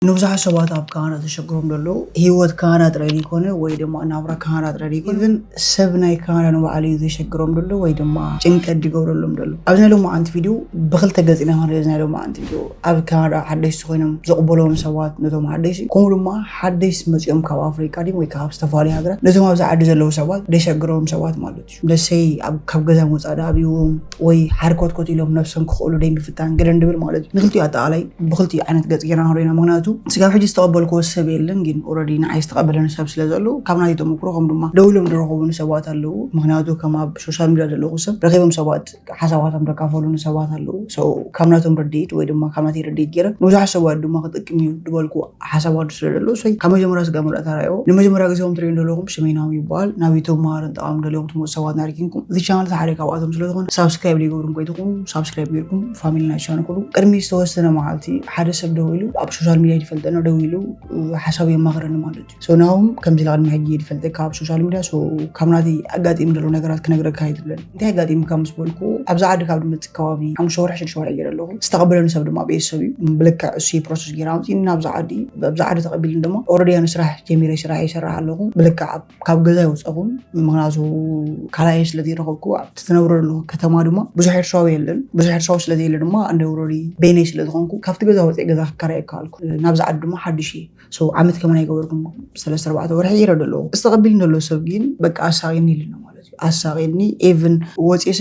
ንብዙሓት ሰባት ኣብ ካናዳ ዘሸግሮም ዘሎ ህይወት ካናዳ ጥራይ ዘይኮነ ወይ ድማ ናብራ ካናዳ ጥራይ ዘይኮነ፣ ኢቨን ሰብ ናይ ካናዳ ንባዕሉ እዩ ዘሸግሮም ዘሎ ወይ ድማ ጭንቀት ዝገብረሎም ዘሎ። ኣብዚ ናይ ሎማዓንቲ ቪድዮ ብክልተ ገፅ ኢና ክንሪኦ። እዚ ናይ ሎማዓንቲ ቪድዮ ኣብ ካናዳ ሓደሽቲ ኮይኖም ዝቕበሎም ሰባት ነቶም ሓደሽቲ፣ ከምኡ ድማ ሓደሽቲ መፂኦም ካብ ኣፍሪቃ ድም ወይ ካብ ዝተፈላለዩ ሃገራት ነቶም ኣብዚ ዓዲ ዘለዉ ሰባት ዘሸግሮም ሰባት ማለት እዩ። ደሰይ ኣብ ካብ ገዛ ምውፃእ ዳ ኣብዎም ወይ ሓርኮትኮት ኢሎም ነብሶም ክኽእሉ ደይ ምፍታን ገለ ንድብል ማለት እዩ። ንክልቲኡ ኣጠቓላይ ብክልቲኡ ዓይነት ገፅ ጌርና ንሪኦና። ምክንያቱ ስጋብ ሕጂ ዝተቐበልክዎ ሰብ የለን፣ ግን ኦልሬዲ ንዓይ ዝተቐበለኒ ሰብ ስለ ዘሎ ካብ ናተይ ተመክሮ ከም ድማ ደው ኢሎም ዝረኸቡኒ ሰባት ኣለዉ። ምክንያቱ ከም ኣብ ሶሻል ሚድያ ዘለኹ ሰብ ረኺቦም ሰባት ሓሳባቶም ዘካፈሉኒ ሰባት ኣለዉ። So ካብ ናቶም ርድኢት ወይ ድማ ካብ ናተይ ርድኢት ገይረ ንብዙሓት ሰባት ድማ ክጠቅም እዩ ዝበልኩ ሓሳባት ስለ ዘሎ፣ so ካብ መጀመርያ ስጋብ መወዳእታ ርኣዮ። ንመጀመርያ ግዜ ከም ትሪኡ ዘለኹም ሽመይ ናሆም ይበሃል። ናብ ዩቱብ መሃርን ጠቓሚ ደልዮም ትመፁ ሰባት ናርኪንኩም፣ እዚ ቻናል ሓደ ካብኣቶም ስለ ዝኾነ ሳብስክራይብ ዘይገብሩም ኮይትኹም ሳብስክራይብ ጌርኩም ፋሚሊ ናይ ቻነል ኩሉ። ቅድሚ ዝተወሰነ መዓልቲ ሓደ ሰብ ደው ኢሉ ኣብ ሶሻል ሚድያ ይፈልጠና ደው ኢሉ ሓሳብ የማኽረኒ ማለት እዩ። So ናሆም ከምዚ ኢላ ቅድሚ ሕጂ እየ ዝፈልጠካ ኣብ ሶሻል ሚድያ። So ካብ ናተይ ኣጋጢሙ ዘሎ ነገራት ክነግረካ እየ ዝብለኒ። እንታይ ኣጋጢሙካ ምስ በልኩ፣ ኣብዚ ዓዲ ካብ ዝመፅእ ከባቢ ሓሙሽተ ወርሒ ሽዱሽተ ወርሒ ገይረ ኣለኹ። ዝተቐበለኒ ሰብ ድማ ቤተሰብ እዩ። ብልክዕ እሱ እዩ ፕሮሰስ ገይሩ ኣምፂኡኒ ናብዚ ዓዲ። ኣብዚ ዓዲ ተቐቢሉኒ ድማ ኦልሬዲ ኣነ ስራሕ ጀሚረ፣ ስራሕ ይሰርሕ ኣለኹ። ብልክዕ ኣብ ካብ ገዛ ኣይወፀኹን፣ ምክንያቱ ካልኣየ ስለ ዘይረኸብኩ። ኣብቲ ትነብረሉ ከተማ ድማ ብዙሕ ኤርትራዊ የለን። ብዙሕ ኤርትራዊ ስለ ዘየለ ድማ ኣነ ኦልሬዲ በይነይ ስለ ዝኾንኩ ካብቲ ገዛ ወፂአ ገዛ ክከራይ ኣይከኣልኩ። ናብዚ ዓዲ ድማ ሓድሽ እየ። So ዓመት ከማን ኣይገበርኩን፣ ሰለስተ ኣርባዕተ ወርሒ ይረዶ ኣለኹ። ዝተቐቢል ዘሎ ሰብ ግን በቃ ኣሳቒኒ ኢሉኒ ማለት እዩ። ኣሳቒኒ። ኢቭን ወፂሰ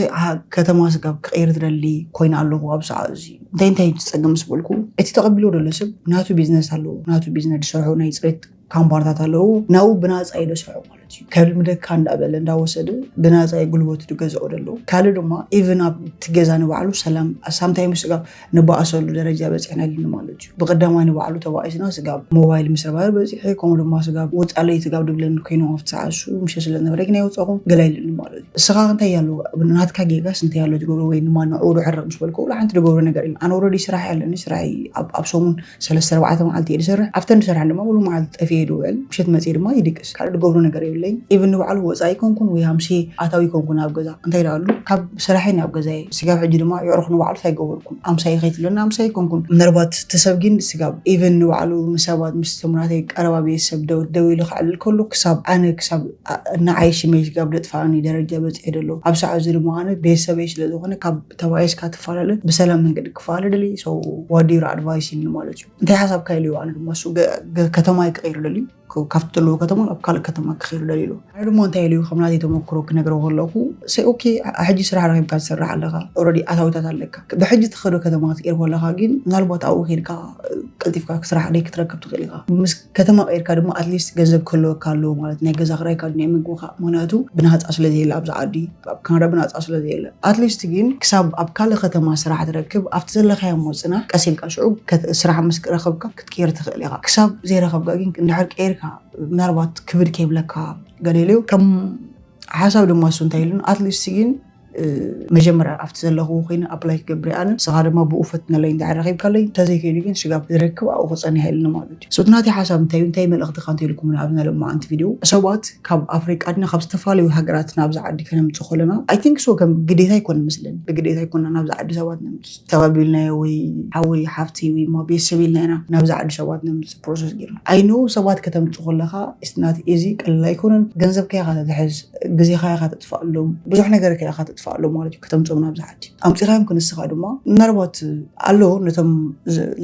ከተማ ስጋብ ክቐይር ትደሊ ኮይነ ኣለኹ ኣብ ሰዓት እዚ። እንታይ እንታይ እዩ እቲ ፀገም ምስ በልኩ፣ እቲ ተቐቢልዎ ዘሎ ሰብ ናቱ ቢዝነስ ኣለዎ። ናቱ ቢዝነስ ዝሰርሑ ናይ ፅሬት ካምፓኒታት ኣለዉ። ናብኡ ብናፃ እዩ ዝሰርሑ ማለት እዩ። ከልምደካ እንዳበለ እንዳወሰደ ብናፃ እዩ ጉልበቱ ዝገዝኦ ዘለዉ። ካልእ ድማ ኢቭን ኣብቲ ገዛ ንባዕሉ ሰላም ሳምታይምስ ስጋብ ንባእሰሉ ደረጃ በፂሕና ኣለና ማለት እዩ። ብቀዳማይ ንባዕሉ ተባኢስና ስጋብ ሞባይል ምስርባር በፂሐ፣ ከምኡ ድማ ስጋብ ውፃለይ ስጋብ ድብለኒ ኮይኑ ኣብቲ ሰዓት እሱ ምሸት ስለ ዝነበረ ግን ኣይወፃኹም ገለ ኣይልኒ ማለት እዩ። እስኻ እንታይ ኣሎ ናትካ ጌጋስ እንታይ ኣሎ ትገብሮ ወይ ድማ ንዕኡ ዶ ሕረቕ ምስ በልኩ፣ ወላ ሓንቲ ዝገብሮ ነገር የለን። ኣነ ኦልሬዲ ስራሕ ኣለኒ፣ ስራሕ ኣብ ኣብ ሰሙን ሰለስተ ኣርባዕተ መዓልቲ እየ ዝሰርሕ። ኣብተን ዝሰርሐን ድማ ሙሉ መዓልቲ ጠፊኤ እየ ዝውዕል። ምሸት መፅየ ድማ ይድቅስ። ካልእ ዝገብሮ ነገር የብለይን። ኢቭን ንባዕሉ ወፃኢ ኮንኩን ወይ ሃምሴ ኣታዊ ኮንኩን ኣብ ገዛ እንታይ ደኣሉ ካብ ስራሐይ ናብ ገዛየ። ስጋብ ሕጂ ድማ የዕሩኽ ንባዕሉ እንታይ ገበርኩም ኣምሳይ ከይትብለና ኣምሳይ ኮንኩን። ምናልባት እቲ ሰብ ግን ስጋብ ኢቭን ንባዕሉ ምስ ሰባት ምስ ተሙናተይ ቀረባ ቤተሰብ ደው ደው ኢሉ ክዕልል ከሎ ክሳብ ኣነ ክሳብ ኣ- ንዓይ ሽመይ ስጋብ ደጥፋእኒ ደረጃ በፂሐ ደሎ። ኣብ ሰዓት እዚ ድማ ኣነ ቤተሰበይ ስለ ዝኾነ ካብ ተባኢስካ ትፈላለ ብሰላም መንገዲ ክፋለ ደሊ። So what do you advice ኢልኒ ማለት እዩ። እንታይ ሓሳብካ ኢልዎ። ኣነ ድማ እሱ ገ- ገ- ከተማ ክቀይር ደሊ፣ ክ- ካብቲ ዘለዎ ከተማ ናብ ካልእ ከተማ ክኸይር ደሊ ኢሉ። ኣነ ድማ እንታይ ኢልዩ ከም ናተይ ተመክሮ ክነግሮ ከለኹ፣ ሰይ ኦኬ፣ ሕ- ሕጂ ስራሕ ረኺብካ ትሰርሕ ኣለኻ፣ ኦልሬዲ ኣታዊታት ኣለካ። ብሕጂ ትኸዶ ከተማ ክትቀይር ከለኻ ግን ምናልባት ኣብኡ ከይድካ ቀልጢፍካ ስራሕ ደይ ክትረክብ ትኽእል ኢኻ። ምስ ከተማ ቀይርካ ድማ ኣትሊስት ገንዘብ ክህልወካ ኣለዎ ማለት ናይ ገዛ ክራይካ ናይ ምግብኻ፣ ምክንያቱ ብናፃ ስለ ዘየለ ኣብዚ ዓዲ፣ ኣብ ካናዳ ብናፃ ስለ ዘየለ። ኣትሊስት ግን ክሳብ ኣብ ካልእ ከተማ ስራሕ ትረክብ ኣብቲ ዘለኻዮ ምፅናሕ ቀስ ኢልካ ሽዑ ከት- ስራሕ ምስ ረኸብካ ክትቀይር ትኽእል ኢኻ። ክሳብ ዘይረኸብካ ግን እንድሕር ቀይርካ ምናልባት ክብድ ከይብለካ ገሌሌው ከም ሓሳብ ድማ እሱ እንታይ ኢሉን ኣትሊስት ግን መጀመርያ ኣብቲ ዘለኹ ኮይነ ኣፕላይ ክገብር ኣነ ንስኻ ድማ ብኡ ፈትነለይ እንድሕር ረኺብካለይ እንተዘይከይዱ ግን ስጋብ ዝረክብ ኣብኡ ክፀንሕ የለን ማለት እዩ። So እቲ ናተይ ሓሳብ እንታይ እዩ እንታይ መልእኽትኻ እንታይ ኢልኩም ኣብዚ ናይ ሎማዓንቲ ቪድዮ ሰባት ካብ ኣፍሪቃ ድና ካብ ዝተፈላለዩ ሃገራት ናብዚ ዓዲ ከነምፅእ ከለና ኣይ ቲንክ ሶ ከም ግዴታ ኣይኮነ መስለኒ ብግዴታ ኣይኮና ናብዚ ዓዲ ሰባት ነምፅእ ተቐቢልናዮ ወይ ሓወይ ሓፍተይ ወይ ማ ቤተሰብ ኢልና ኢና ናብዚ ዓዲ ሰባት ነምፅእ ፕሮሰስ ጌርና። ኣይ ኖ ሰባት ከተምፅእ ከለኻ it's not easy ቀለል ኣይኮነን። ገንዘብካ ኢኻ ተትሕዝ ግዜኻ ኢኻ ተጥፍኣሎም ብዙሕ ነገር ኢኻ ተጥፍኣሎም ማለት እዩ። ከተምፅኦም ናብዚ ዓዲ ኣምፂኻዮም ክንስኻ ድማ ምናልባት ኣሎ ነቶም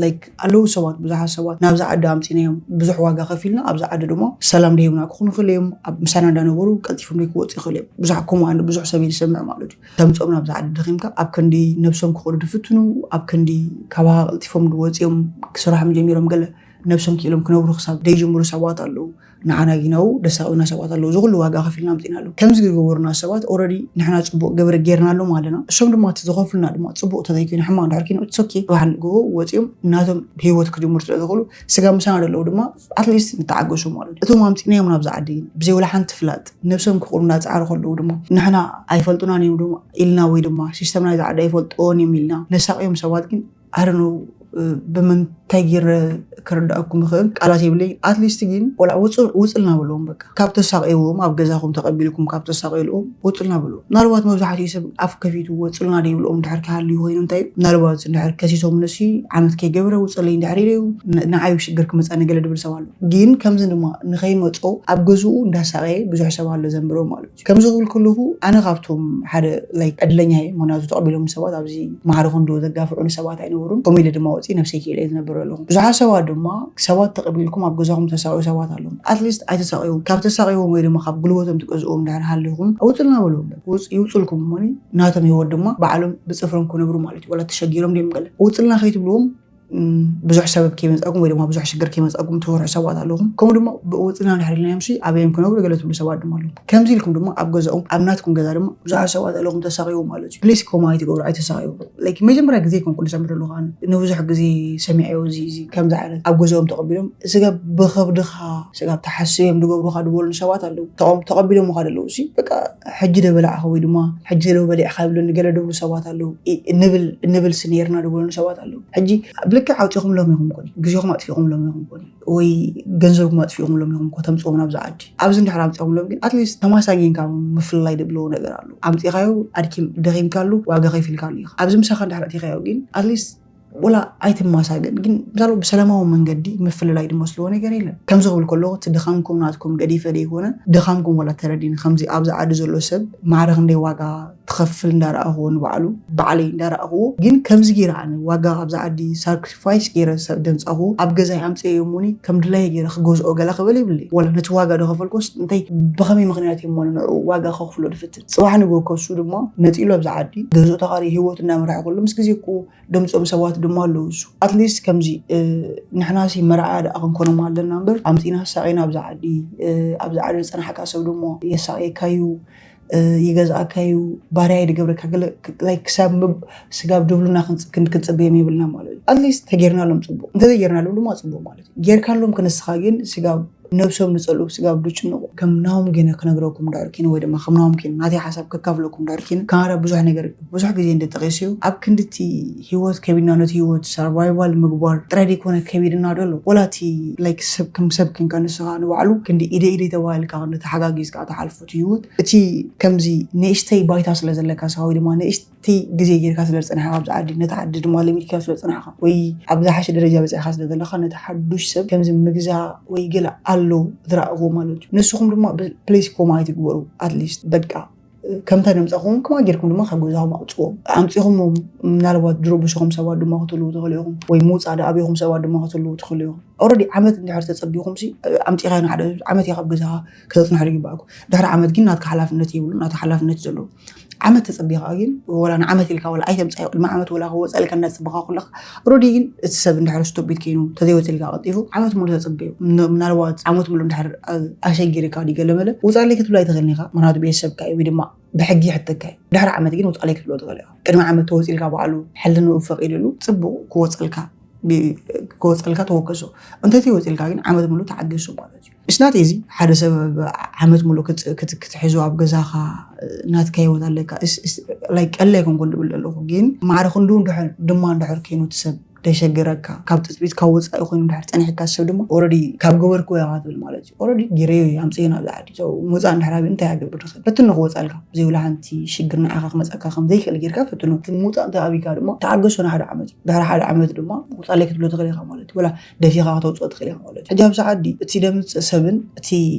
like ኣለዉ ሰባት ብዙሓት ሰባት ናብዚ ዓዲ ኣምፂናዮም ብዙሕ ዋጋ ከፊልና ኣብዚ ዓዲ ድማ ሰላም ደይብና ክኾኑ ይኽእሉ እዮም። ኣብ ምሳና እንዳነበሩ ቀልጢፎም ደይ ክወፁ ይኽእሉ እዮም። ብዙሕ ከምኡ ኣነ ብዙሕ ሰብ ይሰምዕ ማለት እዩ። ተምፅኦም ናብዚ ዓዲ ደኺምካ ኣብ ክንዲ ነብሶም ክኽእሉ ድፍትኑ ኣብ ክንዲ ካባኻ ቀልጢፎም ድወፂኦም ክስራሖም ጀሚሮም ገለ ነብሶም ክኢሎም ክነብሩ ክሳብ ደይጅምሩ ሰባት ኣለዉ። ንዓና ጊናው ደሳቂና ሰባት ኣለዉ እዚ ኩሉ ዋጋ ከፊልና ኣምፂና ኣለዉ። ከምዚ ዝገበሩና ሰባት ኦረዲ ንሕና ፅቡቅ ግብሪ ጌርናሎም ኣለና። እሶም ድማ እቲ ዝኸፍሉና ድማ ፅቡቅ ተዘይኮይኑ ሕማቅ ድሕር ኮይኑ it's okay ብባሕል ንግቦ ወፂኦም እናቶም ህይወት ክጅምሩ ስለ ዝኽእሉ ስጋ ምሳና ዘለዉ ድማ ኣትሊስት ንተዓገሱ ማለት እዩ። እቶም ኣምፂናዮም ናብዚ ዓዲ ግን ብዘይ ወላ ሓንቲ ፍላጥ ነብሶም ክኽእሉ እናፀዓሩ ከለዉ ድማ ንሕና ኣይፈልጡናን እዮም ድማ ኢልና ወይ ድማ ሲስተም ናይዚ ዓዲ ኣይፈልጥዎን እዮም ኢልና ነሳቅዮም ሰባት ግን ኣረኑ ብምንታይ ገይረ ክርዳእኩም ይኽእል ቃላት የብለይ። ኣትሊስት ግን ቆልዓ ውፅልና በለዎም። በቃ ካብ ተሳቂዎም ኣብ ገዛኹም ተቐቢልኩም ካብ ተሳቂልዎም ውፅልና በለዎም። ምናልባት መብዛሕትኡ ሰብ ኣፍ ከፊቱ ወፅልና ደይብልኦም ድሕር ክሃሉ ይኮይኑ እንታይ ምናልባት ድሕር ከሲሶም ነሲ ዓመት ከይገብረ ውፅለይ ድሕር ኢለዩ ንዓዩ ሽግር ክመፃ ነገለ ድብል ሰብ ኣሎ። ግን ከምዚ ድማ ንኸይመፆ ኣብ ገዝኡ እንዳሳቀየ ብዙሕ ሰብ ኣሎ ዘንብሮ ማለት እዩ። ከምዚ ክብል ከለኹ ኣነ ካብቶም ሓደ ዕድለኛ እየ። ምክንያቱ ተቐቢሎም ሰባት ኣብዚ ማዕረ ክንዶ ዘጋፍዑ ሰባት ኣይነበሩን። ከምኡ ኢለ ድማ ወፂ ነብሰይ ክኢለ ዝነብር ኣለኹ። ብዙሓት ሰባት ድማ ሰባት ተቐቢልኩም ኣብ ገዛኹም ተሳቅዩ ሰባት ኣለዉ። ኣትሊስት ኣይተሳቅዮም። ካብ ተሳቅዮም ወይ ድማ ካብ ጉልበቶም ትገዝኦም ድሕር ሃሊኹም ኣውፅልና በልዎም። ይውፅልኩም እሞ ናቶም ህይወት ድማ ባዕሎም ብፅፍሮም ክነብሩ ማለት እዩ። ወላ ተሸጊሮም ድዮም ገለ ውፅልና ከይትብልዎም ብዙሕ ሰበብ ከይመፃኩም ወይ ድማ ብዙሕ ሽግር ከይመፃኩም ትፈርሑ ሰባት ኣለኹም። ከምኡ ድማ ብወፅና ድሕር ኢልናዮም ሲ ኣበዮም ክነብሩ ገለ ትብሉ ሰባት ድማ ኣለኹም። ከምዚ ኢልኩም ድማ ኣብ ገዛኦም ኣብ ናትኩም ገዛ ድማ ብዙሓት ሰባት ኣለኹም ተሳቂቦም ማለት እዩ። ፕሊስ ኮማ ኣይትገብሩ ኣይተሳቂቦም። ላይክ መጀመርያ ግዜ ይኮን ኩሉ ዘምር ኣለኹ ኣነ ንብዙሕ ግዜ ሰሚዐዮ እዚ እዚ ከምዚ ዓይነት ኣብ ገዛኦም ተቐቢሎም ስጋብ ብኸብድኻ ስጋብ ተሓስብዮም ዝገብሩኻ ዝበሉኒ ሰባት ኣለዉ። ተቐቢሎም ካ ደለዉ ሲ በቃ ሕጂ ደበላዕኻ ወይ ድማ ሕጂ ለው በሊዕካ ይብሉኒ ገለ ድብሉ ሰባት ኣለዉ። ንብል ንብል ስኔርና ድብሉኒ ሰባት ኣለዉ። ሕጂ ብልክዕ ኣውፂኹምሎም ኢኹም ኮኒ ግዜኹም ኣጥፊኹምሎም ኢኹም ኮኒ ወይ ገንዘብኩም ኣጥፊኹምሎም ኢኹም ኮ ተምፅኦም ናብዚ ዓዲ ኣብዚ እንድሕር ኣምፂኹምሎም ግን ኣትሊስት ተማሳጊንካ ምፍልላይ ድብለዎ ነገር ኣሎ። ኣምፂኻዮ ኣድኪም ደኺምካሉ ዋጋ ከይፊልካሉ ኢኻ። ኣብዚ ምሳኻ እንድሕር ኣቲኻዮ ግን ኣትሊስት ወላ ኣይትማሳገን ግን ምሳሉ ብሰላማዊ መንገዲ ምፍልላይ ድመስልዎ ነገር የለን። ከምዚ ክብል ከለኹ እቲ ድኻምኩም ናትኩም ገዲፈ ደይኮነ ድኻምኩም ወላ ተረዲን ከምዚ ኣብዚ ዓዲ ዘሎ ሰብ ማዕረ ክንደይ ዋጋ ትኸፍል እንዳረኣኽዎ ንባዕሉ ባዕለይ እንዳረኣኽዎ ግን ከምዚ ገይረ ኣነ ዋጋ ኣብዚ ዓዲ ሳክሪፋይስ ገይረ ሰብ ደምፃኽዎ ኣብ ገዛይ ኣምፅኦ እሙኒ ከም ድላይ ገይረ ክገዝኦ ገላ ክብል ይብለ ወላ ነቲ ዋጋ ዶ ከፈልኮስ እንታይ ብኸመይ ምክንያት እሞ ንዕኡ ዋጋ ከኽፍሎ ድፍትን ፅባሕ ንጎ ከሱ ድማ መፂሉ ኣብዚ ዓዲ ገዝኦ ተኻሪ ህይወት እናመርሐ ከሎ ምስ ግዜ እኮ ደምፆም ሰባት ድማ ኣለዉ። እሱ ኣትሊስት ከምዚ ንሕናሲ መርኣያ ደኣ ክንኮኖም ኣለና እምበር ኣምፂና ሳቂና ኣብዚ ዓዲ ኣብዚ ዓዲ ዝፀናሕካ ሰብ ድማ የሳቅየካዩ ይገዝኣካዩ ባርያ ይድገብረካ ክሳብ ስጋብ ድብሉና ክንፅበዮም የብልና ማለት እዩ። ኣትሊስት ተጌርናሎም ፅቡቅ እንተዘይጌርናሎም ድማ ፅቡቅ ማለት እዩ። ጌርካሎም ክንስኻ ግን ስጋብ ነብሶም ዝጸልኡ ስጋብ ዝጭነቑ ከም ናሆም ገይነ ክነግረኩም ድሕር ኪነ ወይ ድማ ከም ናሆም ኪነ ናተይ ሓሳብ ከካፍለኩም ድሕር ኪነ ካናዳ ብዙሕ ነገር ብዙሕ ግዜ እንድጠቂሱ እዩ። ኣብ ክንድቲ ህይወት ከቢድና ነቲ ህይወት ሰርቫይቫል ምግባር ጥራይ ደይኮነ ከቢድና ደሎ ወላ እቲ ላይክ ሰብ ከም ሰብ ክንካ ንስኻ ንባዕሉ ክንዲ ኢደ ኢደ ተባሂልካ ክንዲ ተሓጋጊዝካ ተሓልፎ እቲ ህይወት እቲ ከምዚ ንእሽተይ ባይታ ስለ ዘለካ ስኻ ወይ ድማ ንእሽተ እቲ ግዜ ጌርካ ስለ ዝፀናሕካ ኣብዚ ዓዲ ነቲ ዓዲ ድማ ለሚድካ ስለ ዝፀናሕካ ወይ ኣብ ዝሓሸ ደረጃ በፂሕካ ስለ ዘለካ ነቲ ሓዱሽ ሰብ ከምዚ ምግዛ ወይ ገለ ኣሎ ዝረኣኽዎ ማለት እዩ። ንስኹም ድማ ፕሊስ ኮማ ኣይትግበሩ። ኣትሊስት በቃ ከምታ ነምፃኹም ከማ ጌርኩም ድማ ካብ ገዛኹም ኣውፅዎም ኣምፂኹም ምናልባት ዝረብሽኹም ሰባት ድማ ክትህልዉ ትኽእሉ ኢኹም ወይ ምውፃእ ዳ ኣበይኹም ሰባት ድማ ክትህልዉ ትኽእሉ ኢኹም። ኦረዲ ዓመት እንድሕር ተፀቢኹም ሲ ኣምፂኻ ንሓደ ዓመት እያ ካብ ገዛኻ ከተፅንሐሉ ይግባእኩም። ድሕሪ ዓመት ግን ናትካ ሓላፍነት የብሉ ናትካ ሓላፍነት እዩ ዘለዎ። ዓመት ተፀቢኻ ግን ወላ ንዓመት ኢልካ ወላ ኣይተምፃዮ ቅድሚ ዓመት ወላ ክወፀልካ እናፅበኻ ኩለካ ኦረዲ ግን እቲ ሰብ እንድሕር ስቶቢት ከይኑ ተዘይወፅልካ ቀልጢፉ ዓመት ሙሉ ተፅበዩ። ምናልባት ዓመት ሙሉ እንድሕር ኣሸጊርካ ዲ ገለመለ ውፃለይ ክትብሎ ኣይትኽእልን ኢኻ። ምክንያቱ ቤተሰብካ እዩ ወይ ድማ ብሕጊ ይሕተካ እዩ። ድሕሪ ዓመት ግን ውፃለይ ክትብሎ ትኽእል ኢኻ። ቅድሚ ዓመት ተወፂልካ ባዕሉ ሕልንኡ ፈቂድሉ ፅቡቅ ክወፀልካ ክወፀልካ ተወከሶ። እንተዘይወፂልካ ግን ዓመት ሙሉ ተዓገሶ ማለት እዩ። እስናት እዚ ሓደ ሰብ ዓመት ሙሉ ክትሕዞ ኣብ ገዛኻ ናትካ ህይወት ኣለካ። ቀለ ኣይኮንኩን ድብል ኣለኹ ግን ማዕረ ክንዱ ድማ እንድሕር ከይኑ እቲ ሰብ ደሸግረካ ካብ ትፅቢት ካብ ወፃኢ ኮይኑ ድሕር ፀኒሕካ ሰብ ድማ ኦረዲ ካብ ገበርኩ ኢኻ ትብል ማለት እዩ። ኦረዲ ጌረዮ ኣምፅእና ኣብዚ ዓዲ ምውፃእ እንድሕር ኣብዩ እንታይ ኣገብር ንኽእል ፈትኖ ክወፃልካ ዘይብላ ሓንቲ ሽግር ንዓኻ ክመፀካ ከም ዘይክእል ጌርካ ፈትኖ። ምውፃእ እንታይ ኣብይካ ድማ ተዓገሶ ንሓደ ዓመት እዩ። ድሕሪ ሓደ ዓመት ድማ ውፃለይ ክትብሎ ትኽእል ኢኻ ማለት እዩ። ወላ ደፊኻ ከተውፅኦ ትኽእል ኢኻ ማለት እዩ። ሕጂ ኣብዚ ዓዲ እቲ ደምፅእ ሰብን እቲ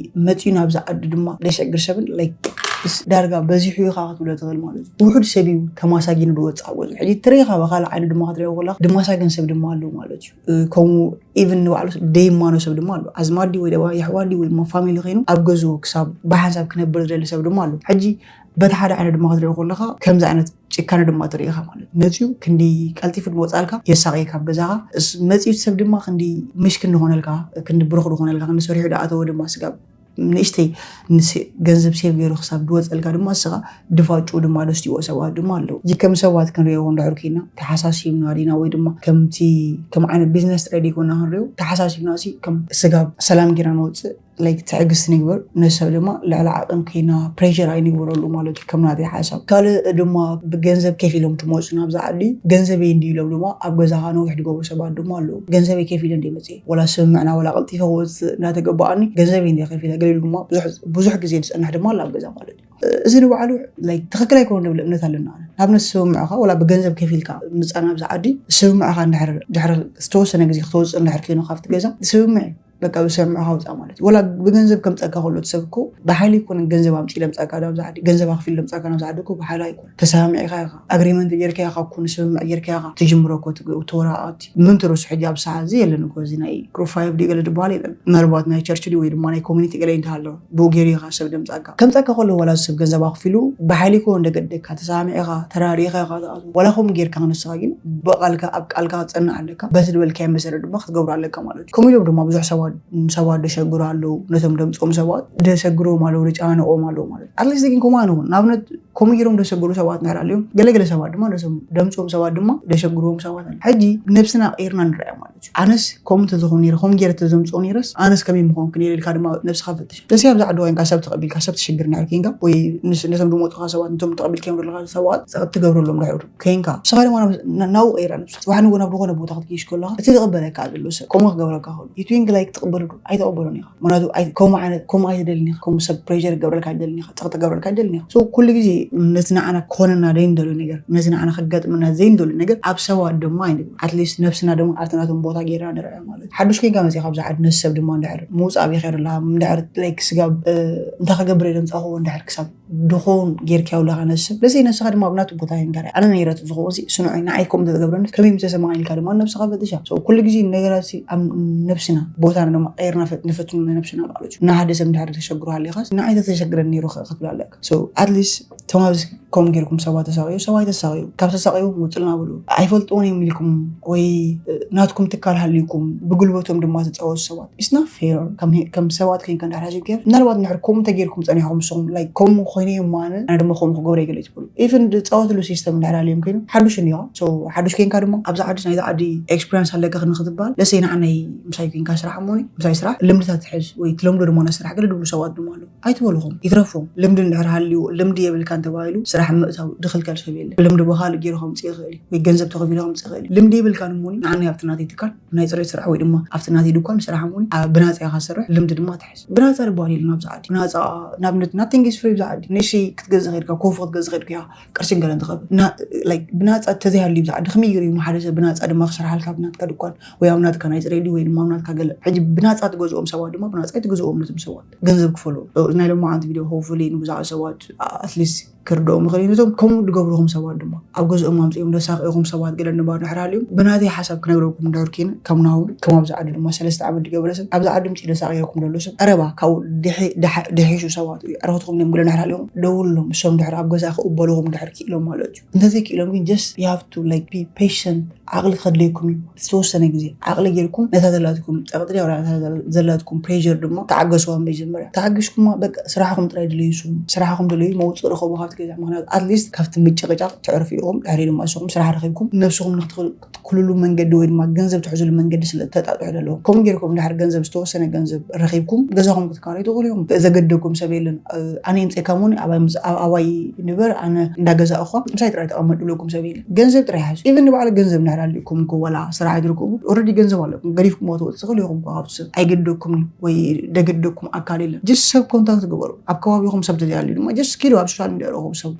መፂኡ ናብዚ ዓዲ ድማ ደሸግር ሰብን ዳርጋ በዚሑ ኢኻ ክትብሎ ትኽእል ማለት እዩ። ውሑድ ሰብ እዩ ተማሳጊኑ ዝወፅእ ኣብ ገዝኡ። ሕጂ ትሪኢኻ ብካልእ ዓይነት ድማ ክትሪኦ ከለካ ድማሳገን ሰብ ድማ ኣለዉ ማለት እዩ። ከምኡ ኢቭን ንባዕሉ ደይማኖ ሰብ ድማ ኣሎ። ኣዝማዲ ወይ ደባ የሕዋዲ ወይ ድማ ፋሚሊ ኮይኑ ኣብ ገዝኡ ክሳብ ብሓንሳብ ክነብር ዝደሊ ሰብ ድማ ኣሎ። ሕጂ በቲ ሓደ ዓይነት ድማ ክትሪኦ ከለካ ከምዚ ዓይነት ጭካነ ድማ ትርኢ ኢኻ ማለት እዩ። መፂኡ ክንዲ ቀልጢፉ ድመውፃልካ የሳቕየካ ኣብ ገዛኻ። መፂኡ ሰብ ድማ ክንዲ ምሽክን ዝኾነልካ ክንዲ ብሩኽ ዝኾነልካ ክንዲ ሰሪሑ ድኣተወ ድማ ስጋብ ንእሽተይ ገንዘብ ሴቭ ገይሩ ክሳብ ድወፀልካ ድማ እስኻ ድፋጩ ድማ ደስቲዎ ሰባት ድማ ኣለዉ። እዚ ከም ሰባት ክንሪኦ እንድሕር ኮይና ተሓሳሲብና ዲና ወይ ድማ ከምቲ ከም ዓይነት ቢዝነስ ጥራይ ደይኮና ክንሪኦ ተሓሳሲብና ሲ ከም ስጋብ ሰላም ጌርና ንወፅእ like ትዕግስቲ ንግበር፣ ነሰብ ድማ ልዕሊ ዓቕን ኮይና ፕሬር ኣይንግበረሉ ማለት እዩ። ከም ናተይ ሓሳብ ካልእ ድማ ብገንዘብ ከፊሎም ትመፁ ናብዛ ዓዲ ገንዘበይ እንዲ ኢሎም ድማ ኣብ ገዛኻ ነዊሕ ዝገብሩ ሰባት ድማ ኣለዉ። ገንዘበይ ከፊለ እንዲ መፅእ ወላ ስምምዕና ወላ ቀልጢፈ ክወፅእ እናተገባኣኒ ገንዘበይ እንዲ ከፊለ ገሊሉ ድማ ብዙሕ ግዜ ዝፀንሕ ድማ ኣሎ ኣብ ገዛ ማለት እዩ። እዚ ንባዕሉ ትክክል ኣይኮነ ንብል እምነት ኣለና። ንኣብነት ስምምዕኻ ወላ ብገንዘብ ከፊልካ ምፃ ናብዚ ዓዲ ስምምዕኻ ድሕር ዝተወሰነ ግዜ ክትወፅእ እንድሕር ኮይኑ ካብቲ ገዛ ስምምዕ እዩ። በቃ ብስምምዕኻ ውፃ ማለት እዩ። ወላ ብገንዘብ ከምፀካ ከሎ ሰብ እኮ ብሓይሊ ይኮነ ገንዘብ ኣምፂ ለምፃካ ናብዚ ዓዲ ገንዘብ ኣክፊል ለምፃካ ናብዚ ዓዲ እኮ ብሓይሊ ኣይኮነ ተሰማሚዕካ ኢኻ ኣግሪመንት ጌርካ ኢኻ እኮ ንስምምዕ ጌርካ ኢኻ ትጅምሮ እኮ ተወራኣት ምንትርሱ ሕጂ ኣብ ሰዓት እዚ የለን እኮ እዚ ናይ ግሩፕ ፋይቭ ድዩ ገለ ዝበሃል የለን። ምናልባት ናይ ቸርች ድዩ ወይ ድማ ናይ ኮሚኒቲ ገለ እንተሃለወ ብኡ ገይሩ ኢኻ ሰብ ደምፃካ ከምፃካ ከሎ ዋላ ሰብ ገንዘብ ኣኽፊሉ ብሓይሊ ኮ እንደገደካ ተሳሚዕኻ ተራሪኻ ኢኻ ትኣቱ። ዋላ ከምኡ ጌርካ ንስኻ ግን ብቃልካ ኣብ ቃልካ ክፀንዕ ኣለካ። በቲ ዝበልካዮ መሰረት ድማ ክትገብሮ ኣለካ ማለት እዩ። ከምኡ ኢሎም ድማ ብዙሕ ሰባት ሰባት ደሸግሩ ኣለዉ። ነቶም ደምፆም ሰባት ደሸግርዎም ኣለዉ፣ ደጨናንቆም ኣለዉ ማለት እዩ። ኣትሊስት ግን ከምኡ ኣይንኹን። ንኣብነት ከምኡ ገይሮም ደሰገሩ ሰባት ንሕር ኣለዮም። ገለገለ ሰባት ድማ ደምፅዎም ሰባት ድማ ደሸግርዎም ሰባት ኣለ። ሕጂ ነብስና ቀይርና ንረኣዮ ማለት እዩ። ኣነስ ከምኡ እንተዝኾን ነይረ ከምኡ ገይረ ተዘምፅኦ ነይረስ ኣነስ ከመይ ምኾንኩ ነይረ ኢልካ ድማ ነብስኻ ፈትሽ። ደስ ኣብዚ ዓዲ ኮይንካ ሰብ ተቐቢልካ ሰብ ትሽግር ንሕር ኮንካ ወይ ነቶም ድመፁኻ ሰባት ነቶም ተቐቢልካ እዮም ዘለካ ሰባት ጸቕጥ ትገብረሎም ድሕሩ ኮንካ ንስኻ ድማ ናብኡ ቀይራ ነብስኻ። ጽባሕ ንጎ ናብ ዝኾነ ቦታ ክትገይሽ ከለኻ እቲ ዝቕበለካ ዘሎ ሰብ ከምኡ ክገብረካ ከሎ you think like ትቕበሉ ዶ ኣይተቐበሉን ኢኻ። ምክንያቱ ከምኡ ዓይነት ከምኡ ኣይትደልን ኢኻ። ከምኡ ሰብ ፕሬር ክገብረልካ ኣይደልን ኢኻ። ጸቕጢ ክገብረልካ ኣይደልን ኢኻ። So ኩሉ ግዜ ነቲ ንዓና ክኾነና ዘይንደልዮ ነገር ነቲ ንዓና ከጋጥመና ዘይንደልዮ ነገር ኣብ ሰባት ድማ ኣይንግበር። ኣትሊስት ነብስና ድማ ኣብቲ ናቶም ቦታ ጌርና ንርአ ማለት እዩ። ሓዱሽ ኮይንካ መፂእኻ ኣብዚ ዓዲ ነቲ ሰብ ድማ እንድሕር ምውፃእ ኣብ ይኸይር ኣለኻ እንድሕር like ስጋብ እንታይ ክገብር እየ ደምፃኹዎ እንድሕር ክሳብ ድኾን ጌርካ የብላኻ ነስብ ለዘይ ነስኻ ድማ ኣብናቱ ቦታ ይንገር ኣነ ነይረት ዝኾን ስንዑ ንዓይ ከም ተገብረኒ ከመይ ምተሰማዓኒ ኢልካ ድማ ነብስኻ ፈትሻ። ኩሉ ግዜ ነገራት ኣብ ነብስና ቦታና ድማ ቀይርና ንፈትኑ ነብስና ማለት እዩ። ንሓደ ሰብ እንድሕር ተሸግሩ ሃሊኻስ ንዓይ ተተሸግረኒ ነይሩ ክትብል ኣለካ። ኣትሊስት ተማብዚ ከም ጌርኩም ሰባት ተሳቂዩ ሰብኣይ ተሳቂዩ ካብ ተሳቂዩ ውፅልና ብሉ። ኣይፈልጥዎን እዮም ኢልኩም ወይ ናትኩም ትካል ሃልዩኩም ብጉልበቶም ድማ ዝፃወቱ ሰባት it's not fair። ከም ሰባት ከይንካ እንድሕር ሓሲብካዮ ምናልባት እንድሕር ከምኡ እንተጌርኩም ፀኒሕኩም ንስኹም like ከምኡ ኮይነ እዮም ማነ ኣነ ድማ ከምኡ ክገብረ ይገለ ትብሉ even ዝፃወትሉ ሲስተም እንድሕር ሃልዮም ኮይኑ ሓዱሽ እንዲኻ። ሓዱሽ ኮይንካ ድማ ኣብዚ ዓዲ ናይዚ ዓዲ ኤክስፒሪንስ ኣለካ ክንክትበሃል ለሰይ ንዓናይ ምሳይ ኮይንካ ስራሕ እሞኒ ምሳይ ስራሕ ልምድታት ትሕዝ ወይ ትለምዶ ድማ ናይ ስራሕ ገለ ድብሉ ሰባት ድማ ኣለዉ። ኣይትበልኹም ይትረፎም። ልምዲ እንድሕር ሃልዩ ልምዲ የብልካን ተባሂሉ ስራሕ ምእታው ድኽልከል ሰብ የለን። ልምዲ ብኻልእ ገይሩ ከምፅእ ይኽእል እዩ ወይ ገንዘብ ተኸፊሉ ከምፅእ ይኽእል እዩ። ልምዲ የብልካን እሞኒ ንዓናይ ኣብቲ ናተይ ትካል ናይ ፅሬት ስራሕ ወይ ድማ ኣብቲ ናተይ ድኳን ስራሕ እሞኒ ብናፃ ኢኻ ትሰርሕ ልምዲ ድማ ትሕዝ። ብናፃ ዝበሃል የለን ኣብዚ ዓዲ ብናፃ ንኣብነት nothing is free ኣብዚ ዓዲ ንእሽተይ ክትገዝእ ከድካ ኮፎ ክትገዝእ ከድካ ኢኻ ቅርሽን ገለን ትኸፍል። ብናፃ ተዘይሃልዩ ኣብዚ ዓዲ ከመይ ገይሩ እዩ ሓደ ሰብ ብናፃ ድማ ክሰርሓልካ ብናትካ ድኳን ወይ ኣብ ናትካ ናይ ፅሬት ድዩ ወይ ድማ ኣብ ናትካ ገለ ሕጂ ብናፃ ትገዝኦም ሰባት ድማ ብናፃ ኣይትገዝኦም ነቶም ሰባት ገንዘብ ክፈሉ። ናይ ሎማዓንቲ ቪድዮ hopefully ንብዙሓት ሰባት ኣትሊስት ክርድኦም ይኽእል እዩ። ነቶም ከምኡ ዝገብርኹም ሰባት ድማ ኣብ ገዝኦም ኣምፅኦም ዘሳቅይኹም ሰባት ገለ ንባር ድሕር ሃልዮም ብናተይ ሓሳብ ክነግረኩም ድሕር ኪን ከም ናሁን ከም ኣብዚ ዓዲ ድማ ሰለስተ ዓመት ዝገበረ ሰብ ኣብዚ ዓዲ ምፅኡ ዘሳቅየኩም ዘሎ ሰብ ቀረባ ካብኡ ድሒሹ ሰባት እዩ ዕረኽትኹም እዮም ገለ ድሕር ሃልዮም ደውሎም እሶም ድሕር ኣብ ገዛ ክቕበልኹም ድሕር ክኢሎም ማለት እዩ። እንተዘይክኢሎም ግን just you have to like be patient ዓቕሊ ከድልየኩም እዩ። ዝተወሰነ ግዜ ዓቕሊ ጌርኩም ነታ ዘላትኩም ፀቕጢ ድያ ወላ ነታ ዘላትኩም ፕሬር ድማ ተዓገስዋ መጀመርያ ተዓጊስኩማ በቃ ስራሕኹም ጥራይ ድለዩ ስሙ ስራሕኹም ድለዩ መውፅእ ርኸቡ ካብቲ ገዛ ምክንያቱ ኣትሊስት ካብቲ ምጭቕጫቕ ትዕርፉ ኢኹም ድሕሪ ድማ ንስኹም ስራሕ ረኺብኩም ነብስኹም ንክትክልሉ መንገዲ ወይ ድማ ገንዘብ ትሕዝሉ መንገዲ ስለ ተጣጥሑ ዘለኹም ከምኡ ጌርኩም ድሕሪ ገንዘብ ዝተወሰነ ገንዘብ ረኺብኩም ገዛኹም ክትካረዩ ትኽእሉ ኢኹም። ዘገደኩም ሰብ የለን። ኣነ የምፀካ ሞኒ ኣባይ ንበር ኣነ እንዳገዛ እኳ ምሳይ ጥራይ ተቐመጥ ድብለኩም ሰብ የለን። ገንዘብ ጥራይ ሓዙ ኢቨን ንባዕሉ ገንዘብ እንድሕር ኣልኩም እኮ ዋላ ስራሕ ኣይትርከቡ ኦረዲ ገንዘብ ኣለኩም ገዲፍኩም ትወፅእ ትኽእሉ ኢኹም እኮ ካብቲ ሰብ ኣይገደኩም ወይ ደገደኩም ኣካል የለን። ጀስት ሰብ ኮንታክት ግበሩ ኣብ ከባቢኹም ሰብ ተዘይሃልዩ ድማ ጀስት ኪዱ ኣብ ሶሻል ሚድያ ረኹም ሰብ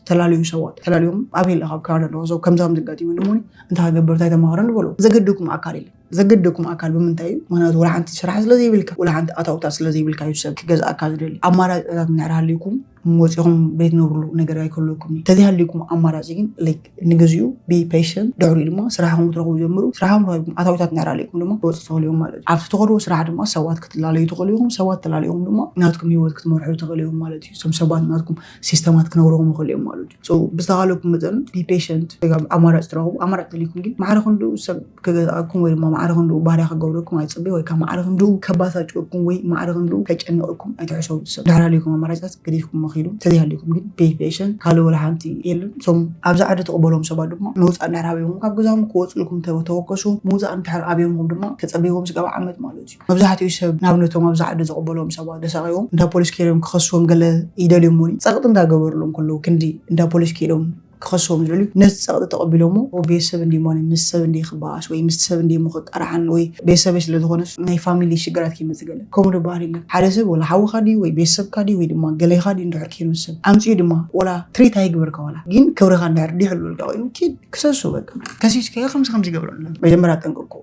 ተላልዩ ሰባት ተላልዮም ኣብ የለ ካብ ካናዳ ኣለኹ ሰብ ከምዚ ከም ዘጋጢሙ ድሞኒ እንታይ ክገብር እንታይ ተማሃረኒ በሉ። ዘገደኩም ኣካል የለን። ዘገደኩም ኣካል ብምንታይ እዩ? ምክንያቱ ወላ ሓንቲ ስራሕ ስለዘይብልካ ወላ ሓንቲ ኣታውታት ስለዘይብልካ እዩ ሰብ ክገዝኣካ ዝደሊ። ኣማራፅታት እንድሕር ሃልዩኩም ወፂኹም ቤት ነብርሉ ነገር ኣይከለኩም እዩ። ተዘይሃልዩኩም ኣማራፂ ግን like ንግዚኡ be patient ድሕሪኡ ድማ ስራሕኩም ክትረኽቡ ጀምሩ። ስራሕኩም ረኺብኩም ኣታውታት እንድሕር ሃልዩኩም ድማ ወፂ ትኽእሉ እዮም ማለት እዩ። ኣብቲ ትኸድዎ ስራሕ ድማ ሰባት ክትላለዩ ትኽእሉ ኢኹም። ሰባት ተላለዩኹም ድማ ናትኩም ህይወት ክትመርሑ ትኽእሉ እዮም ማለት እዩ። እቶም ሰባት ናትኩም ሲስተማት ክነግርኹም ይኽእሉ እዮም ማለት እዩ። ብዝተኻለኩም መጠን be patient ኣማራፂ ትረኽቡ። ኣማራፂ ተልይኩም ግን ማዕረ ክንድኡ ሰብ ክገዝኣኩም ወይ ድማ ማዕረ ክንድኡ ባርያ ክገብረኩም ኣይፅበ ወይ ከዓ ማዕረ ክንድኡ ከባሳጭወኩም ወይ ማዕረ ክንድኡ ከጨንቀኩም ኣይትሕሰቡ። ሰብ ድሕር ሃልዩኩም ኣማራፅታት ገዲፍኩም ኢሉ እንተዘይሃልዩኩም ግን ቤት ፔሽን ካልእ ወላ ሓንቲ የለን። እቶም ኣብዚ ዓዲ ተቕበሎም ሰባት ድማ ምውፃእ እንድሕር ኣብዮምኩም ካብ ገዛም ክወፅልኩም ተወከሱ። ምውፃእ እንድሕር ኣብዮምኩም ድማ ተፀቢቦም ስጋብ ዓመት ማለት እዩ። መብዛሕትኡ ሰብ ናብ ነቶም ኣብዚ ዓዲ ዝቕበሎም ሰባት ተሳቒቦም እንዳ ፖሊስ ከይዶም ክኸስዎም ገለ ይደልዩ እሞ ጸቕጢ እንዳገበርሎም ከለዉ ክንዲ እንዳ ፖሊስ ከይዶም ክኸስዎም ዝደልዩ ነቲ ጸቕጢ ተቐቢሎሞ ቤተሰብ እንዲሞ ምስ ሰብ እንዲ ክበኣስ ወይ ምስ ሰብ እንዲሞ ክቀራሓን ወይ ቤተሰበይ ስለ ዝኾነስ ናይ ፋሚሊ ሽግራት ከይመጽእ ገለ ከምኡ ዶ ባህሪ የለን። ሓደ ሰብ ወላ ሓውኻ ድዩ ወይ ቤተሰብካ ድዩ ወይ ድማ ገሌኻ ድዩ እንድሕር ከይኑ ሰብ ኣምጺኡ ድማ ወላ ትሪት ኣይግበርካ ወላ ግን ክብርኻ እንድሕር ይሕልወልካ ኮይኑ ኪድ ክሰሱ በቃ ከሲስካዮ ከምዚ ከምዚ ይገብረሉ መጀመርያ ኣጠንቅቆ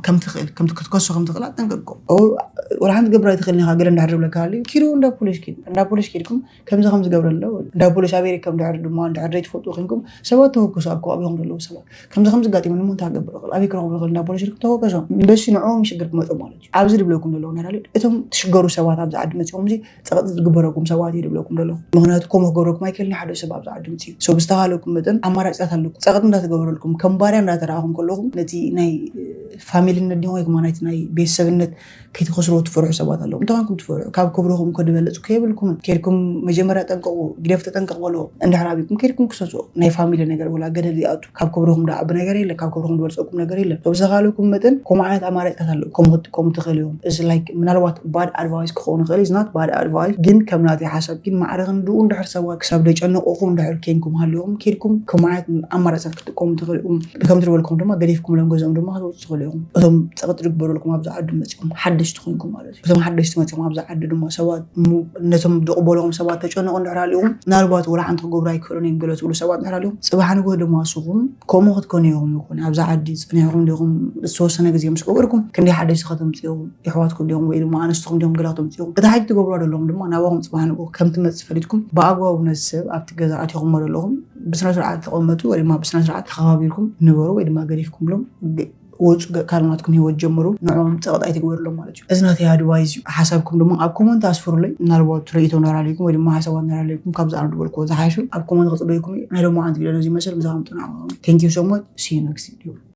ከም ትኽእል ከም ክትከሶ ከም ትኽእል ኣጠንቅቆ ወላ ሓንቲ ገብራ ኣይትኽእልን ኢኻ ገለ እንድሕር ዝብለካ ሃልዩ ኪዱ እንዳ ፖሊስ ኪድ እንዳ ፖሊስ ኪድኩም ከምዚ ከም ዝገብረ ኣሎ እንዳ ፖሊስ ኣሜሪካ እንድሕር ድማ እንድሕር ዘይትፈልጡ ኮንኩም ሰባት ተወከሱ ኣብ ከባቢኹም ዘለዉ ሰባት ከምዚ ከም ዝጋጢሙ ንሞ እንታይ ክገብር ይኽእል ኣበይ ክረኽቡ ይኽእል እንዳ ፖሊስ ኢልኩም ተወከሶም እምበሲ ንዕኦም ሽግር ክመፅእ ማለት እዩ ኣብዚ ዝብለኩም ዘለዉ ነራሊ እቶም ትሽገሩ ሰባት ኣብዚ ዓዲ መፂኦም እዚ ፀቕጢ ዝግበረኩም ሰባት እዩ ዝብለኩም ዘሎ ምክንያቱ ከምኡ ክገብረኩም ኣይክእልን ሓደ ሰብ ኣብዚ ዓዲ ምፅኡ ሰብ ዝተኻለኩም መጠን ኣማራፅታት ኣለኩም ፀቕጢ እንዳተገበረልኩም ከም ባርያ እንዳተረኣኹም ከለኹም ነቲ ናይ ፋሚልነት ዲኹም ወይ ድማ ናይቲ ናይ ቤተሰብነት ከይትኸስርዎ ትፈርሑ ሰባት ኣለዉ እንተኾንኩም ትፈርሑ ካብ ክብርኹም ከድበለፁ ከየብልኩምን ከድኩም መጀመርያ ጠንቀቑ ግደፍ ተጠንቀቕ በልዎ እንድሕር ኣቢኩም ከድኩም ክሰስዎ ናይ ፋሚሊ ነገር ወላ ገደል ይኣቱ ካብ ክብርኹም ድዓቢ ነገር የለ ካብ ክብርኹም ዝበልፀኩም ነገር የለ ብዝኻለኩም መጠን ከምኡ ዓይነት ኣማራጭታት ኣለዉ ከምኡ ክትጥቀሙ ትኽእል እዮም እዚ ላይክ ምናልባት ባድ ኣድቫይስ ክኸውን ይኽእል is not bad advice ግን ከም ናተይ ሓሳብ ግን ማዕረ ክንድኡ እንድሕር ሰባት ክሳብ ደጨነቑኹም እንድሕር ኬንኩም ሃሊኹም ከድኩም ከምኡ ዓይነት ኣማራፅታት ክትጥቀሙ ትኽእሉ ኢኹም ከምቲ ዝበልኩም ድማ ገዲፍኩም ሎም ገዝኦም ድማ ክትወፁ ትኽእሉ ኢኹም እቶም ፀቕጢ ዝግበረልኩም ኣብዚ ዓዲ መፂኦም ሓደሽቲ ኮይንኩም ማለት እዩ እቶም ሓደሽቲ መፂኦም ኣብዚ ዓዲ ድማ ሰባት ነቶም ዝቕበልኹም ሰባት ተጨነቑ እንድሕር ሃሊኹም ምናልባት ወላ ሓንቲ ክገብሩ ኣይክእሉን እዮም ገለ ትብሉ ሰባት እንድሕር ሃሊኹም ፅባሕ ንግሆ ድማ ንስኹም ከምኡ ክትኮኑ ኢኹም ይኹን ኣብዚ ዓዲ ፀኒሕኩም ዲኹም ዝተወሰነ ግዜ ምስ ገበርኩም ክንደይ ሓደሽቲ ከተምፅኡ የሕዋትኩም ዲኹም ወይ ድማ ኣነስትኹም ዲኹም ገለ ከተምፅኡ እቲ ሓቂ ትገብሩ ዘለኹም ድማ ናባኹም ፅባሕ ንግሆ ከም ትመፅእ ፈሊጥኩም ብኣግባቡ ነዚ ሰብ ኣብቲ ገዛ ኣቲኹሞ ዘለኹም ብስነ ስርዓት ተቐመጡ ወይ ድማ ብስነ ስርዓት ተኸባቢርኩም ንበሩ ወይ ድማ ገዲፍኩምሎም ወፁ ካልናትኩም ህይወት ጀምሩ ንዕኦም ፀቕጥ ኣይትግበርሎም ማለት እዩ እዚ ናተይ ኣድቫይዝ እዩ ሓሳብኩም ድማ ኣብ ኮመንት ኣስፍሩለይ ምናልባት ርእቶ ነራለይኩም ወይ ድማ ሓሳባት ነራለይኩም ካብ ዝኣነ ዝበልክዎ ዝሓሹ ኣብ ኮመንት ክፅበይኩም እዩ ናይ ሎማዓንቲ ቪድዮ ነዚ ይመስል ምሳኹም ጥናዕኩም thank you so much see you next video